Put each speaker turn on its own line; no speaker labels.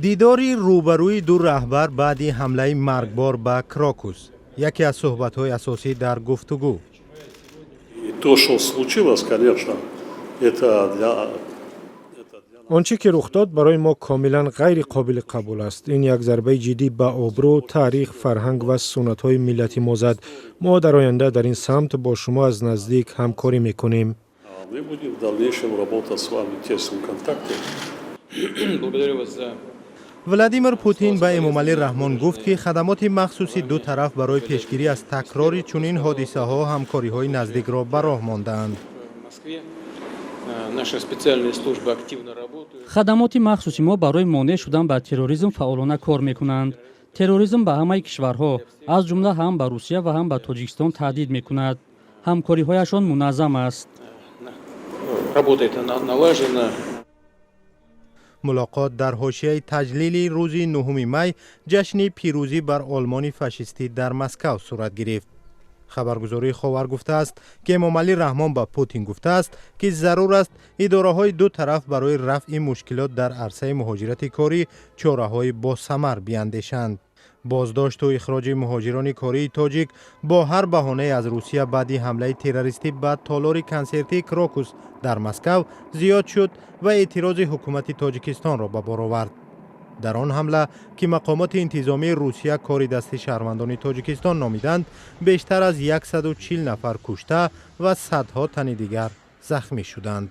Дидори рӯбарӯи ду раҳбар баъди ҳамлаи маргбор ба Крокус, яке аз суҳбатҳои асосӣ дар гуфтугӯ.
То, что случилось, конечно, это для
Он чӣ ки рух дод, барои мо комилан ғайриқобили қабул аст. Ин як зарбаи ҷиддӣ ба обрӯ, таърих, фарҳанг ва суннатҳои миллати мо зад. Мо дар оянда дар ин самт бо шумо аз наздик ҳамкорӣ мекунем.
Мы будем в дальнейшем работать с вами в тесном контакте.
Благодарю вас за
Владимир Путин ба Эмомалӣ Раҳмон гуфт, ки хадамоти махсуси ду тараф барои пешгирӣ аз такрори чунин ҳодисаҳо ҳамкориҳои наздикро ба роҳ мондаанд.
В Москве. Наши специальные службы активно работают.
Хадамоти махсуси мо барои монеъ шудан ба терроризм фаъолона кор мекунанд. Терроризм ба ҳамаи кишварҳо, аз ҷумла ҳам ба Русия ва ҳам ба Тоҷикистон таҳдид мекунад. Ҳамкориҳояшон муназзам аст.
Работает налажена.
Мулоқот дар ҳошияи таҷлили рӯзи 9 май, ҷашни пирӯзӣ бар Олмони фашистӣ, дар Москав сурат гирифт. Хабаргузории Ховар гуфтааст, ки Эмомалӣ Раҳмон ба Путин гуфтааст, ки зарур аст идораҳои ду тараф барои рафъи мушкилот дар арсаи муҳоҷирати корӣ чораҳои босамар биандешанд. Боздошту ихроҷи муҳоҷирони кории тоҷик бо ҳар баҳонае аз Русия баъди ҳамлаи террористӣ ба толори консертии Крокус дар Москав зиёд шуд ва эътирози ҳукумати Тоҷикистонро ба бор овард. Дар он ҳамла, ки мақомоти интизомии Русия кори дасти шаҳрвандони Тоҷикистон номиданд, бештар аз 140 нафар кушта ва садҳо тани дигар захмӣ шуданд.